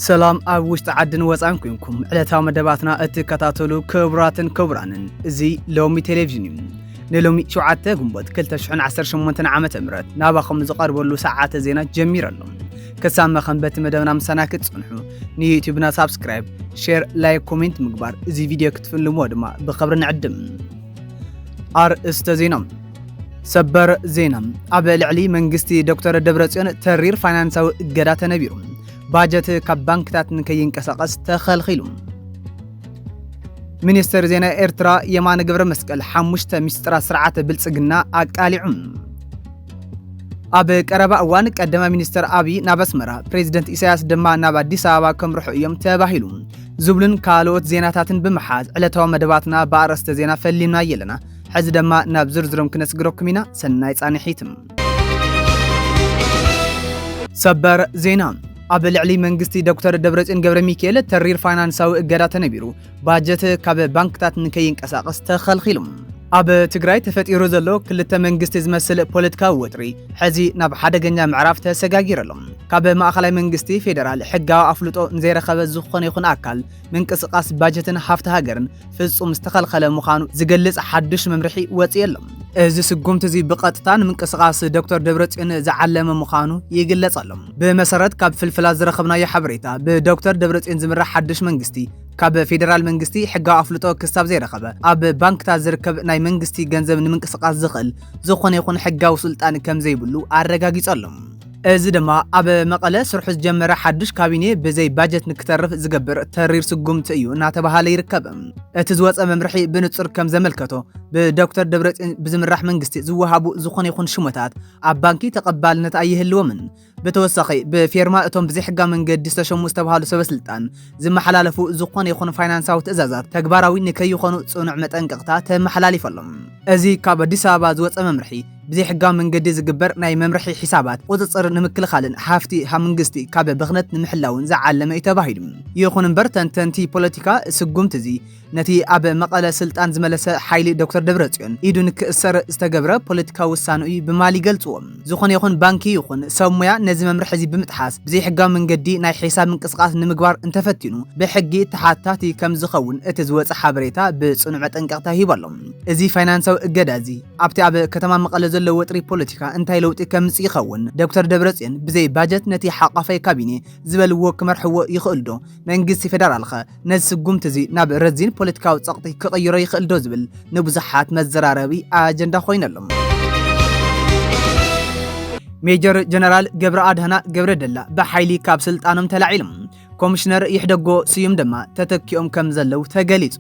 ሰላም ኣብ ውሽጢ ዓድን ወፃን ኮንኩም ዕለታዊ መደባትና እትከታተሉ ክቡራትን ክቡራንን፣ እዚ ሎሚ ቴሌቪዥን እዩ። ንሎሚ ሸውዓተ ግንቦት ክልተ ሽሕን ዓሰርተ ሸሞንተን ዓመተ ምህረት ናባኹም ዝቐርበሉ ሰዓተ ዜና ጀሚሩ ኣሎ። ክሳብ መኸንበቲ መደብና ምሳና ክትጸንሑ ንዩቲዩብና ሳብስክራይብ፣ ሼር፣ ላይክ፣ ኮሜንት ምግባር፣ እዚ ቪድዮ ክትፍልምዎ ድማ ብኽብሪ ንዕድም። ኣርእስተ ዜና። ሰበር ዜና። ኣብ ልዕሊ መንግስቲ ዶክተር ደብረጽዮን ተሪር ፋይናንሳዊ እገዳ ተነቢሩ። ባጀት ካብ ባንክታት ንከይንቀሳቐስ ተኸልኺሉ። ሚኒስትር ዜና ኤርትራ የማነ ገብረ መስቀል ሓሙሽተ ሚስጥራት ስርዓተ ብልጽግና ኣቃሊዑ። ኣብ ቀረባ እዋን ቀዳማይ ሚኒስትር ኣብይ ናብ ኣስመራ፣ ፕሬዚደንት ኢሳያስ ድማ ናብ ኣዲስ ኣበባ ከምርሑ እዮም ተባሂሉ ዝብሉን ካልኦት ዜናታትን ብምሓዝ ዕለታዊ መደባትና ብኣርእስተ ዜና ፈሊምና ኣለና። ሕዚ ድማ ናብ ዝርዝሮም ክነስግረኩም ኢና። ሰናይ ጻንሒት። ሰበር ዜና። ኣብ ልዕሊ መንግስቲ ዶክተር ደብረጽዮን ገብረ ሚካኤል ተሪር ፋይናንሳዊ እገዳ ተነቢሩ፣ ባጀት ካብ ባንክታት ንከይንቀሳቐስ ተኸልኺሉ። ኣብ ትግራይ ተፈጢሩ ዘሎ ክልተ መንግስቲ ዝመስል ፖለቲካዊ ወጥሪ ሕዚ ናብ ሓደገኛ ምዕራፍ ተሰጋጊሩ ኣሎ። ካብ ማእኸላይ መንግስቲ ፌደራል ሕጋዊ ኣፍልጦ ንዘይረኸበ ዝኾነ ይኹን ኣካል ምንቅስቓስ ባጀትን ሃፍቲ ሃገርን ፍጹም ዝተኸልኸለ ምዃኑ ዝገልጽ ሓድሽ መምርሒ ወጺኡ ኣሎ። እዚ ስጉምቲ እዚ ብቐጥታ ንምንቅስቓስ ዶክተር ደብረጽዮን ዝዓለመ ምዃኑ ይግለጽ ኣሎ። ብመሰረት ካብ ፍልፍላት ዝረኸብናዮ ሓበሬታ፣ ብዶክተር ደብረጽዮን ዝምራሕ ሓድሽ መንግስቲ ካብ ፌደራል መንግስቲ ሕጋዊ ኣፍልጦ ክሳብ ዘይረኸበ፣ ኣብ ባንክታት ዝርከብ ናይ መንግስቲ ገንዘብ ንምንቅስቓስ ዝኽእል ዝኾነ ይኹን ሕጋዊ ስልጣን ከም ዘይብሉ ኣረጋጊጹ ኣሎ። እዚ ድማ ኣብ መቐለ ስርሑ ዝጀመረ ሓድሽ ካቢኔ ብዘይ ባጀት ንክተርፍ ዝገብር ተሪር ስጉምቲ እዩ እናተባሃለ ይርከብ። እቲ ዝወፀ መምርሒ ብንጹር ከም ዘመልከቶ፣ ብዶክተር ደብረጽዮን ብዝምራሕ መንግስቲ ዝወሃቡ ዝኾነ ይኹን ሽሞታት ኣብ ባንኪ ተቐባልነት ኣይህልዎምን። ብተወሳኺ፣ ብፌርማ እቶም ብዘይሕጋዊ መንገዲ ዝተሸሙ ዝተባሃሉ ሰበ ስልጣን ዝመሓላለፉ ዝኾነ ይኹን ፋይናንሳዊ ትእዛዛት ተግባራዊ ንከይኾኑ ጽኑዕ መጠንቀቕታ ተመሓላሊፉ ኣሎ። እዚ ካብ ኣዲስ ኣበባ ዝወፀ መምርሒ፣ ብዘይሕጋዊ መንገዲ ዝግበር ናይ መምርሒ ሒሳባት ቁፅፅር ንምክልኻልን ሃፍቲ ሃ መንግስቲ ካብ ብኽነት ንምሕላውን ዝዓለመ እዩ ተባሂሉ። ይኹን እምበር፣ ተንተንቲ ፖለቲካ፣ ስጉምቲ እዚ ነቲ ኣብ መቐለ ስልጣን ዝመለሰ ሓይሊ ዶክተር ደብረጽዮን ኢዱ ንክእሰር ዝተገብረ ፖለቲካዊ ውሳነ እዩ ብማል ይገልጽዎ። ዝኾነ ይኹን ባንኪ ይኹን ሰብ ሞያ ነዚ መምርሒ እዚ ብምጥሓስ ብዘይሕጋዊ መንገዲ ናይ ሒሳብ ምንቅስቓስ ንምግባር እንተፈቲኑ ብሕጊ ተሓታቲ ከም ዝኸውን እቲ ዝወፀ ሓበሬታ ብጽኑዕ መጠንቀቕታ ሂቡ ኣሎ። እዚ ፋይናንሳዊ እገዳ እዚ ኣብቲ ኣብ ከተማ መቐለ ዘሎ ወጥሪ ፖለቲካ እንታይ ለውጢ ከምጽእ ይኸውን? ዶክተር ደብረጽዮን ብዘይ ባጀት ነቲ ሓቋፋይ ካቢኔ ዝበልዎ ክመርሕዎ ይኽእል ዶ? መንግስቲ ፌደራልኸ ነዚ ስጉምቲ እዚ ናብ ረዚን ፖለቲካዊ ጸቕጢ ክቕይሮ ይኽእል ዶ ዝብል ንብዙሓት መዘራረቢ ኣጀንዳ ኮይኑ ኣሎ። ሜጀር ጀነራል ገብረ ኣድሃና ገብረ ደላ ብሓይሊ ካብ ስልጣኖም ተላዒሎም። ኮሚሽነር ይሕደጎ ስዩም ድማ ተተኪኦም ከም ዘለዉ ተገሊጹ።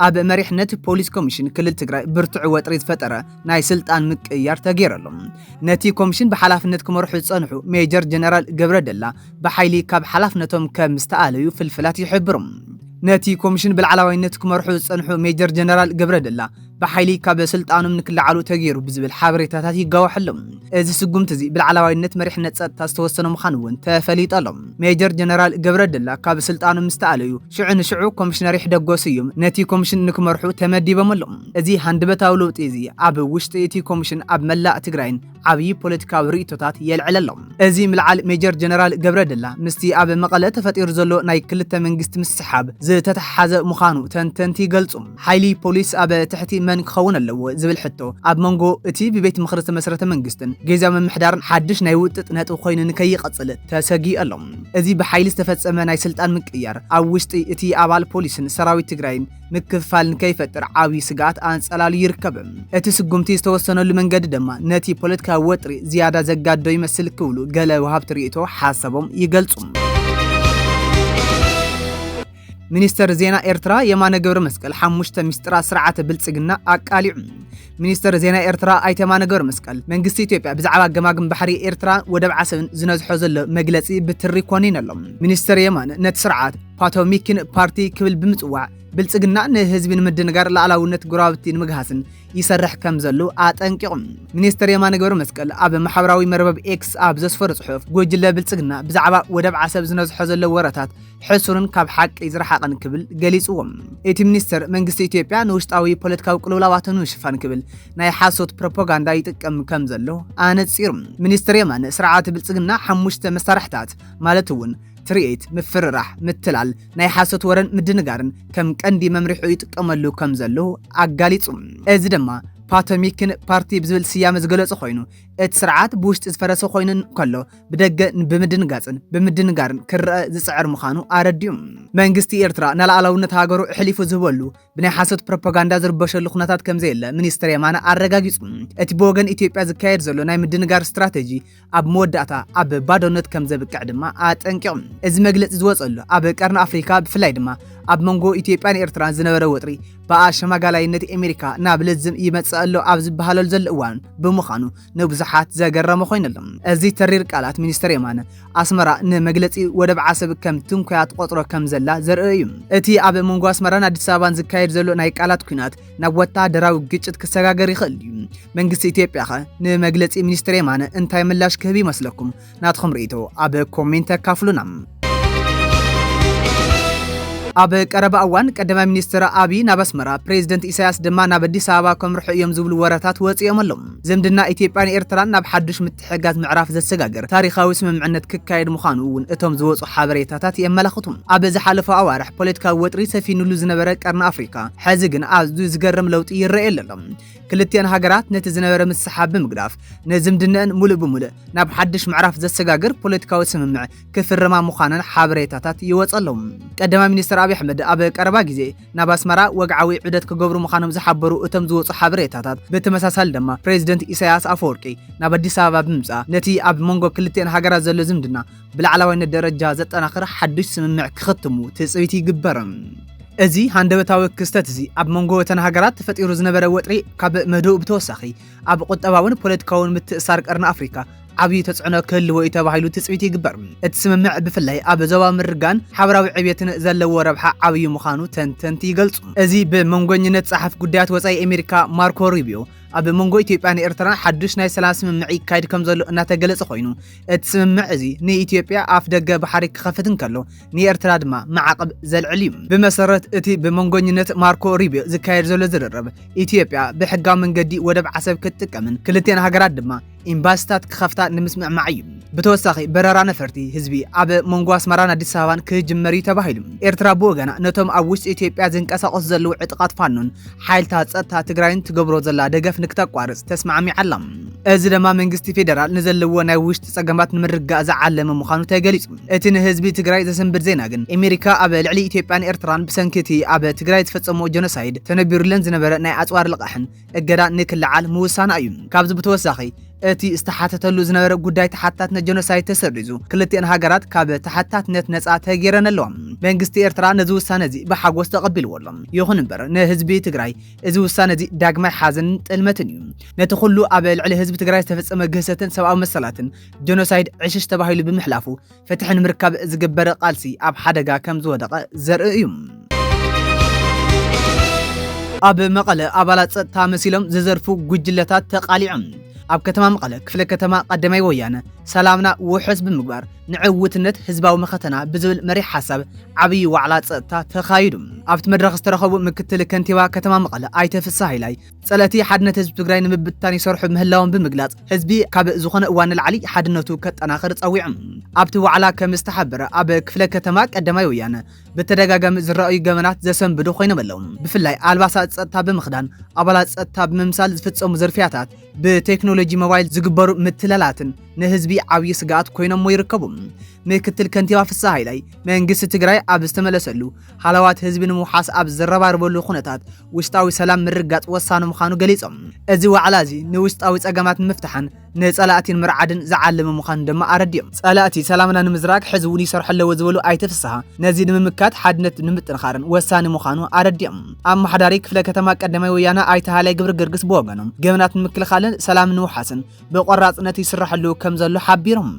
ኣብ መሪሕነት ፖሊስ ኮሚሽን ክልል ትግራይ ብርቱዕ ወጥሪ ዝፈጠረ ናይ ስልጣን ምቅይያር ተገይሩ ኣሎ። ነቲ ኮሚሽን ብሓላፍነት ክመርሑ ዝጸንሑ ሜጀር ጀነራል ገብረ ደላ ብሓይሊ ካብ ሓላፍነቶም ከም ዝተኣለዩ ፍልፍላት ይሕብሩ። ነቲ ኮሚሽን ብላዕላዋይነት ክመርሑ ዝጸንሑ ሜጀር ጀነራል ገብረ ደላ ብሓይሊ ካብ ስልጣኖም ንክለዓሉ ተገይሩ ብዝብል ሓበሬታታት ይጋወሐሎም። እዚ ስጉምቲ እዚ ብላዕላዋይነት መሪሕነት ጸጥታ ዝተወሰነ ምዃኑ እውን ተፈሊጡ ኣሎ። ሜጀር ጀነራል ገብረ ደላ ካብ ስልጣኖም ምስ ተኣለዩ ሽዑ ንሽዑ ኮሚሽነር ይሕደጎ ስዩም ነቲ ኮሚሽን ንክመርሑ ተመዲቦም ኣለዉ። እዚ ሃንደበታዊ ለውጢ እዚ ኣብ ውሽጢ እቲ ኮሚሽን ኣብ መላእ ትግራይን ዓብዪ ፖለቲካዊ ርእይቶታት የልዕል ኣሎ። እዚ ምልዓል ሜጀር ጀነራል ገብረ ደላ ምስቲ ኣብ መቐለ ተፈጢሩ ዘሎ ናይ ክልተ መንግስቲ ምስሕሓብ ዝተተሓሓዘ ምዃኑ ተንተንቲ ይገልጹ። ሓይሊ ፖሊስ ኣብ ትሕቲ መን ክኸውን ኣለዎ ዝብል ሕቶ ኣብ መንጎ እቲ ብቤት ምኽሪ ዝተመስረተ መንግስትን ግዝያዊ ምምሕዳርን ሓድሽ ናይ ውጥጥ ነጥቢ ኮይኑ ንከይቐጽል ተሰጊኡ ኣሎ። እዚ ብሓይሊ ዝተፈጸመ ናይ ስልጣን ምቅያር ኣብ ውሽጢ እቲ ኣባል ፖሊስን ሰራዊት ትግራይን ምክፍፋል ንከይፈጥር ዓብዪ ስግኣት ኣንጸላልዩ ይርከብ። እቲ ስጉምቲ ዝተወሰነሉ መንገዲ ድማ ነቲ ፖለቲካዊ ወጥሪ ዝያዳ ዘጋድዶ ይመስል ክብሉ ገለ ወሃብቲ ርእይቶ ሓሳቦም ይገልጹ። ሚኒስተር ዜና ኤርትራ የማነ ገብረ መስቀል ሓሙሽተ ሚስጥራት ስርዓተ ብልጽግና ኣቃሊዑ። ሚኒስተር ዜና ኤርትራ ኣይተ የማነ ገብረ መስቀል መንግስቲ ኢትዮጵያ ብዛዕባ ገማግም ባሕሪ ኤርትራ ወደብ ዓሰብን ዝነዝሖ ዘሎ መግለጺ ብትሪ ኮኒኑ ኣሎ። ሚኒስተር የማነ ነቲ ስርዓት ፓቶሚክን ፓርቲ ክብል ብምጽዋዕ ብልጽግና ንህዝቢ ንምድንጋር ላዕላውነት ጎረባብቲ ንምግሃስን ይሰርሕ ከም ዘሎ ኣጠንቂቑ። ሚኒስተር የማነ ገብረ መስቀል ኣብ ማሕበራዊ መርበብ ኤክስ ኣብ ዘስፈሮ ጽሑፍ፣ ጉጅለ ብልጽግና ብዛዕባ ወደብ ዓሰብ ዝነዝሖ ዘሎ ወረታት ሕሱርን ካብ ሓቂ ዝረሓቐን ክብል ገሊጽዎ። እቲ ሚኒስተር መንግስቲ ኢትዮጵያ ንውሽጣዊ ፖለቲካዊ ቅልውላዋቱ ንምሽፋን ክብል ናይ ሓሶት ፕሮፓጋንዳ ይጥቀም ከም ዘሎ ኣነጺሩ። ሚኒስተር የማነ ስርዓት ብልጽግና ሓሙሽተ መሳርሕታት ማለት እውን ትርኢት፣ ምፍርራሕ፣ ምትላል፣ ናይ ሓሶት ወረን ምድንጋርን ከም ቀንዲ መምርሒኡ ይጥቀመሉ ከም ዘለዉ ኣጋሊጹ። እዚ ድማ ፓቶሚክን ፓርቲ ብዝብል ስያመ ዝገለጾ ኮይኑ፣ እቲ ስርዓት ብውሽጢ ዝፈረሰ ኮይኑ እንከሎ፣ ብደገ ብምድንጋጽን ብምድንጋርን ክረአ ዝጽዕር ምዃኑ ኣረዲኡ። መንግስቲ ኤርትራ ንሉዓላውነት ሃገሩ ኣሕሊፉ ዝህበሉ ብናይ ሓሶት ፕሮፓጋንዳ ዝርበሸሉ ኩነታት ከም ዘየለ ሚኒስትር የማነ ኣረጋጊጹ። እቲ ብወገን ኢትዮጵያ ዝካየድ ዘሎ ናይ ምድንጋር ስትራተጂ ኣብ መወዳእታ ኣብ ባዶነት ከም ዘብቅዕ ድማ ኣጠንቂቑ። እዚ መግለጺ ዝወጸሉ ኣብ ቀርኒ ኣፍሪካ ብፍላይ ድማ ኣብ መንጎ ኢትዮጵያን ኤርትራን ዝነበረ ወጥሪ ብኣሸማጋላይነት ኣሜሪካ ናብ ልዝብ ይመጽእ ኣሎ ኣብ ዝበሃለሉ ዘሎ እዋን ብምዃኑ ንብዙሓት ዘገረመ ኮይኑ ኣሎ። እዚ ተሪር ቃላት ሚኒስትር የማነ ኣስመራ ንመግለጺ ወደብ ዓሰብ ከም ትንኮያ ትቆጽሮ ከም ዘላ ዘርኢ እዩ። እቲ ኣብ መንጎ ኣስመራን ኣዲስ ኣበባን ዝካየድ ዘሎ ናይ ቃላት ኲናት ናብ ወታደራዊ ግጭት ክሰጋገር ይኽእል እዩ። መንግስቲ ኢትዮጵያ ኸ ንመግለጺ ሚኒስትር የማነ እንታይ ምላሽ ክህብ ይመስለኩም? ናትኹም ርእይቶ ኣብ ኮሜንት ኣካፍሉና። ኣብ ቀረባ እዋን ቀዳማይ ሚኒስትር ኣብይ ናብ ኣስመራ፣ ፕሬዚደንት ኢሳያስ ድማ ናብ ኣዲስ ኣበባ ከምርሑ እዮም ዝብሉ ወረታት ወፂኦም ኣለዉ። ዝምድና ኢትዮጵያን ኤርትራን ናብ ሓዱሽ ምትሕግጋዝ ምዕራፍ ዘሰጋግር ታሪኻዊ ስምምዕነት ክካየድ ምዃኑ እውን እቶም ዝወፁ ሓበሬታታት የመላኽቱ። ኣብ ዝሓለፉ ኣዋርሕ ፖለቲካዊ ወጥሪ ሰፊኑሉ ዝነበረ ቀርኒ ኣፍሪካ፣ ሕዚ ግን ኣዝዩ ዝገርም ለውጢ ይረኣየሉ ኣሎ። ክልቲኣን ሃገራት ነቲ ዝነበረ ምስሓብ ብምግዳፍ፣ ንዝምድነአን ሙሉእ ብሙሉእ ናብ ሓድሽ ምዕራፍ ዘሰጋግር ፖለቲካዊ ስምምዕ ክፍርማ ምዃነን ሓበሬታታት ይወጸ ኣሎ። ቀዳማይ ሚኒስትር ኣብይ ኣሕመድ ኣብ ቀረባ ግዜ ናብ ኣስመራ ወግዓዊ ዑደት ክገብሩ ምዃኖም ዝሓበሩ እቶም ዝወጹ ሓበሬታታት፣ ብተመሳሳሊ ድማ ፕሬዚደንት ኢሳያስ ኣፈወርቂ ናብ ኣዲስ ኣበባ ብምምጻእ፣ ነቲ ኣብ መንጎ ክልቲኣን ሃገራት ዘሎ ዝምድና ብላዕለዋይነት ደረጃ ዘጠናኽር ሓድሽ ስምምዕ ክኽትሙ ትጽቢት ይግበር። እዚ ሃንደበታዊ ክስተት እዚ ኣብ መንጎ እተን ሃገራት ተፈጢሩ ዝነበረ ወጥሪ ካብ ምህድኡ ብተወሳኺ፣ ኣብ ቁጠባውን ፖለቲካውን ምትእሳር ቀርኒ ኣፍሪካ ዓብዪ ተጽዕኖ ክህልዎ እዩ ተባሂሉ ትጽቢት ይግበር። እቲ ስምምዕ ብፍላይ ኣብ ዞባ ምርጋን ሓበራዊ ዕብየትን ዘለዎ ረብሓ ዓብዪ ምዃኑ ተንተንቲ ይገልጹ። እዚ ብመንጎኝነት ጸሓፊ ጉዳያት ወጻኢ ኣሜሪካ ማርኮ ሩቢዮ ኣብ መንጎ ኢትዮጵያን ኤርትራን ሓድሽ ናይ ሰላም ስምምዕ ይካየድ ከም ዘሎ እናተገለጸ ኮይኑ፣ እቲ ስምምዕ እዚ ንኢትዮጵያ ኣፍ ደገ ባሕሪ ክኸፍት እንከሎ፣ ንኤርትራ ድማ ማዕቐብ ዘልዕል እዩ። ብመሰረት እቲ ብመንጎኝነት ማርኮ ሩቢዮ ዝካየድ ዘሎ ዝርርብ፣ ኢትዮጵያ ብሕጋዊ መንገዲ ወደብ ዓሰብ ክትጥቀምን ክልቲኣን ሃገራት ድማ ኤምባሲታት ክኸፍታ ንምስምዕማዕ እዩ። ብተወሳኺ፣ በረራ ነፈርቲ ህዝቢ ኣብ መንጎ ኣስመራን ኣዲስ ኣበባን ክጅመር እዩ ተባሂሉ። ኤርትራ ብወገና፣ ነቶም ኣብ ውሽጢ ኢትዮጵያ ዝንቀሳቐሱ ዘለዉ ዕጡቓት ፋኖን ሓይልታት ጸጥታ ትግራይን ትገብሮ ዘላ ደገፍ ንክተቋርጽ ተስማዕሚዓ ኣላ። እዚ ድማ መንግስቲ ፌደራል ንዘለዎ ናይ ውሽጢ ጸገማት ንምርጋእ ዝዓለመ ምዃኑ ተገሊጹ። እቲ ንህዝቢ ትግራይ ዘሰንብድ ዜና ግን፣ ኣሜሪካ ኣብ ልዕሊ ኢትዮጵያን ኤርትራን ብሰንኪ እቲ ኣብ ትግራይ ዝፈጸሞ ጀኖሳይድ ተነቢሩለን ዝነበረ ናይ ኣጽዋር ልቓሕን እገዳ ንክልዓል ምውሳና እዩ። ካብዚ ብተወሳኺ፣ እቲ ዝተሓተተሉ ዝነበረ ጉዳይ ተሓታትነት ጀኖሳይድ ተሰሪዙ፣ ክልቲኣን ሃገራት ካብ ተሓታትነት ነጻ ተገይረን ኣለዋ። መንግስቲ ኤርትራ ነዚ ውሳነ እዚ ብሓጎስ ተቐቢልዎ ኣሎ። ይኹን እምበር፣ ንህዝቢ ትግራይ እዚ ውሳነ እዚ ዳግማይ ሓዘንን ጥልመትን እዩ። ነቲ ኩሉ ኣብ ልዕሊ ህዝቢ ትግራይ ዝተፈጸመ ግህሰትን ሰብኣዊ መሰላትን ጀኖሳይድ ዕሽሽ ተባሂሉ ብምሕላፉ፣ ፍትሒ ንምርካብ ዝግበር ቃልሲ ኣብ ሓደጋ ከም ዝወደቐ ዘርኢ እዩ። ኣብ መቐለ፣ ኣባላት ጸጥታ መሲሎም ዝዘርፉ ጉጅለታት ተቓሊዖም። ኣብ ከተማ መቐለ፣ ክፍለ ከተማ ቀዳማይ ወያነ፣ ሰላምና ውሑስ ብምግባር፣ ንዕውትነት ህዝባዊ መኸተና ብዝብል መሪሕ ሓሳብ ዓብዪ ዋዕላ ጸጥታ ተኻይዱ። ኣብቲ መድረኽ ዝተረኸቡ ምክትል ከንቲባ ከተማ መቐለ ኣይተ ፍስሃ ሃይላይ፣ ጸላእቲ ሓድነት ህዝቢ ትግራይ ንምብትታን ይሰርሑ ምህላዎም ብምግላጽ፣ ህዝቢ ካብ ዝኾነ እዋን ንላዕሊ ሓድነቱ ከጠናኽር ጸዊዖም። ኣብቲ ዋዕላ ከም ዝተሓበረ፣ ኣብ ክፍለ ከተማ ቀዳማይ ወያነ ብተደጋጋሚ ዝረኣዩ ገበናት ዘሰንብዱ ኮይኖም ኣለዉ። ብፍላይ ኣልባሳት ጸጥታ ብምኽዳን፣ ኣባላት ጸጥታ ብምምሳል ዝፍጸሙ ዝርፍያታት፣ ብቴክኖሎጂ ሞባይል ዝግበሩ ምትላላትን ንህዝቢ ዓብዪ ስግኣት ኮይኖሞ ይርከቡ። ምክትል ከንቲባ ፍስሃ ሃይላይ፣ መንግስቲ ትግራይ ኣብ ዝተመለሰሉ፣ ሃለዋት ህዝቢ ንምውሓስ ኣብ ዝረባረበሉ ኩነታት፣ ውሽጣዊ ሰላም ምርጋጽ ወሳኒ ምዃኑ ገሊጾም። እዚ ዋዕላ እዚ ንውሽጣዊ ጸገማት ንምፍታሕን ንጸላእቲን ምርዓድን ዝዓለመ ምዃኑ ድማ ኣረዲኦም። ጸላእቲ ሰላምና ንምዝራግ ሕዚ እውን ይሰርሑ ኣለዉ ዝበሉ ኣይተ ፍስሃ፣ ነዚ ንምምካት ሓድነት ንምጥንኻርን ወሳኒ ምዃኑ ኣረዲኦም። ኣመሓዳሪ ክፍለ ከተማ ቀዳማይ ወያነ ኣይተ ሃላይ ገብረ ገርግስ ብወገኖም፣ ገበናት ንምክልኻልን ሰላም ንምውሓስን ብቆራጽነት ይስራሕሉ ከም ዘሎ ሓቢሮም።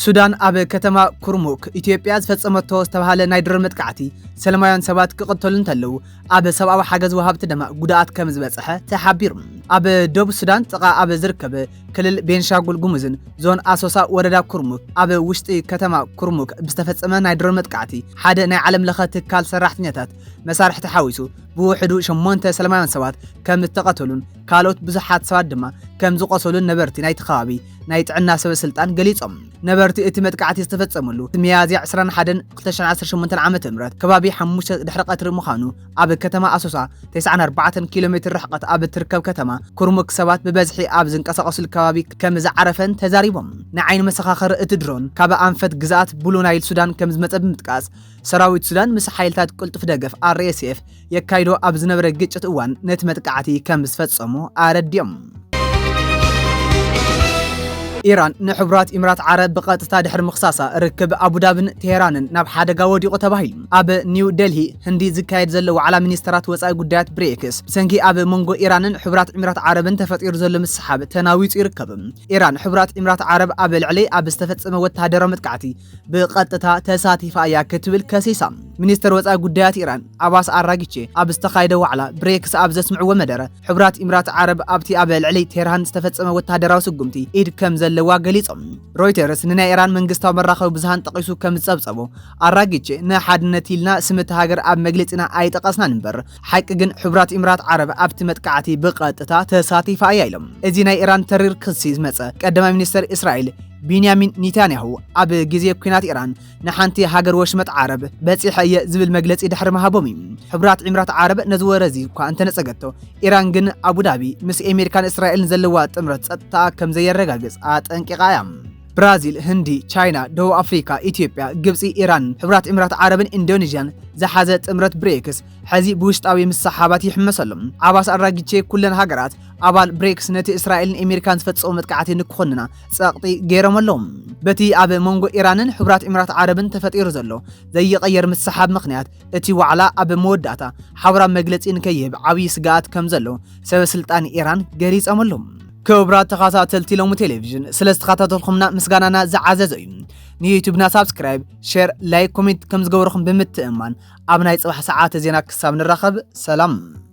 ሱዳን፣ ኣብ ከተማ ኩርሙክ ኢትዮጵያ ዝፈጸመቶ ዝተባህለ ናይ ድሮን መጥቃዕቲ፣ ሰላማውያን ሰባት ክቕተሉ እንተለዉ፣ ኣብ ሰብኣዊ ሓገዝ ወሃብቲ ድማ ጉድኣት ከም ዝበጽሐ ተሓቢሩ። ኣብ ደቡብ ሱዳን ጥቓ ኣብ ዝርከብ ክልል ቤንሻንጉል ጉሙዝን ዞን ኣሶሳ ወረዳ ኩርሙክ፣ ኣብ ውሽጢ ከተማ ኩርሙክ ብዝተፈጸመ ናይ ድሮን መጥቃዕቲ፣ ሓደ ናይ ዓለም ለኸ ትካል ሰራሕተኛታት መሳርሕቲ ሓዊሱ ብውሕዱ ሸሞንተ ሰላማውያን ሰባት ከም ዝተቐተሉን ካልኦት ብዙሓት ሰባት ድማ ከም ዝቆሰሉን ነበርቲ ናይቲ ከባቢ ናይ ጥዕና ሰበ ስልጣን ገሊጾም። ነበርቲ እቲ መጥቃዕቲ ዝተፈጸመሉ ሚያዝያ ዕስራን ሓደን ክልተ ሽሕን ዓሰርተ ሸሞንተን ዓመተ ምህረት ከባቢ ሓሙሽተ ድሕሪ ቀትሪ ምዃኑ፣ ኣብ ከተማ ኣሶሳ ተስዓን ኣርባዕተን ኪሎ ሜትር ርሕቀት ኣብ እትርከብ ከተማ ኩርሙክ ሰባት ብበዝሒ ኣብ ዝንቀሳቐሱሉ ከባቢ ከም ዝዓረፈን ተዛሪቦም። ንዓይኒ መሰኻኸሪ እቲ ድሮን ካብ ኣንፈት ግዝኣት ብሉ ናይል ሱዳን ከም ዝመጸ ብምጥቃስ፣ ሰራዊት ሱዳን ምስ ሓይልታት ቅልጡፍ ደገፍ ኣር ኤስ ኤፍ የካይዶ ኣብ ዝነበረ ግጭት እዋን ነቲ መጥቃዕቲ ከም ዝፈጸሙ ኣረዲኦም። ኢራን ንሕቡራት ኢምራት ዓረብ ብቐጥታ ድሕሪ ምኽሳሳ፣ ርክብ ኣቡዳብን ቴሄራንን ናብ ሓደጋ ወዲቑ ተባሂሉ። ኣብ ኒው ደልሂ ህንዲ ዝካየድ ዘሎ ዋዕላ ሚኒስተራት ወጻኢ ጉዳያት ብሬክስ፣ ብሰንኪ ኣብ መንጎ ኢራንን ሕቡራት ኢምራት ዓረብን ተፈጢሩ ዘሎ ምስሓብ ተናዊጹ ይርከብ። ኢራን፣ ሕቡራት ኢምራት ዓረብ ኣብ ልዕለይ ኣብ ዝተፈጸመ ወተሃደራዊ መጥቃዕቲ ብቐጥታ ተሳቲፋ እያ ክትብል ከሲሳ። ሚኒስተር ወጻኢ ጉዳያት ኢራን ኣባስ ኣራጊቼ ኣብ ዝተኻየደ ዋዕላ ብሬክስ ኣብ ዘስምዕዎ መደረ፣ ሕቡራት ኢምራት ዓረብ ኣብቲ ኣብ ልዕሊ ቴህራን ዝተፈጸመ ወተሃደራዊ ስጉምቲ ኢድ ከም ዘለዋ ገሊጾም። ሮይተርስ ንናይ ኢራን መንግስታዊ መራኸቢ ብዙሃን ጠቒሱ ከም ዝጸብጸቦ፣ ኣራጊቼ ንሓድነት ኢልና ስም እታ ሃገር ኣብ መግለጺና ኣይጠቐስናን እምበር፣ ሓቂ ግን ሕቡራት ኢምራት ዓረብ ኣብቲ መጥቃዕቲ ብቐጥታ ተሳቲፋ እያ ኢሎም። እዚ ናይ ኢራን ተሪር ክሲ ዝመጸ ቀዳማይ ሚኒስተር እስራኤል ቢንያሚን ኔታንያሁ ኣብ ግዜ ኲናት ኢራን ንሓንቲ ሃገር ወሽመጥ ዓረብ በጺሐ እየ ዝብል መግለጺ ድሕሪ ምሃቦም እዩ። ሕቡራት ኢምራት ዓረብ ነዚ ወረ እዚ እኳ እንተነጸገቶ፣ ኢራን ግን ኣቡዳቢ ምስ ኣሜሪካን እስራኤልን ዘለዋ ጥምረት ጸጥታ ከም ዘየረጋግጽ ኣጠንቂቓ እያ። ብራዚል፣ ህንዲ፣ ቻይና፣ ደቡብ ኣፍሪካ፣ ኢትዮጵያ፣ ግብጺ፣ ኢራን፣ ሕቡራት ኢምራት ዓረብን ኢንዶኔዥያን ዝሓዘ ጥምረት ብሬክስ ሕዚ ብውሽጣዊ ምስሓባት ይሕመስ ኣሎ። ዓባስ ኣራጊቼ ኩለን ሃገራት ኣባል ብሬክስ ነቲ እስራኤልን ኣሜሪካን ዝፈጸሙ መጥቃዕቲ ንክኾንና ጸቕጢ ገይሮም ኣለዉ። በቲ ኣብ መንጎ ኢራንን ሕቡራት ኢምራት ዓረብን ተፈጢሩ ዘሎ ዘይቀየር ምስሓብ ምኽንያት፣ እቲ ዋዕላ ኣብ መወዳእታ ሓበራዊ መግለጺ ንከይህብ ዓብዪ ስግኣት ከም ዘሎ ሰበ ስልጣን ኢራን ገሊጾም ኣለዉ። ክቡራት ተኸታተልቲ ሎሚ ቴሌቪዥን፣ ስለ ዝተኸታተልኩምና ምስጋናና ዝዓዘዘ እዩ። ንዩቱብና ሳብስክራይብ፣ ሼር፣ ላይክ፣ ኮሜንት ከም ዝገበርኩም ብምትእምማን፣ ኣብ ናይ ጽባሕ ሰዓተ ዜና ክሳብ ንራኸብ ሰላም።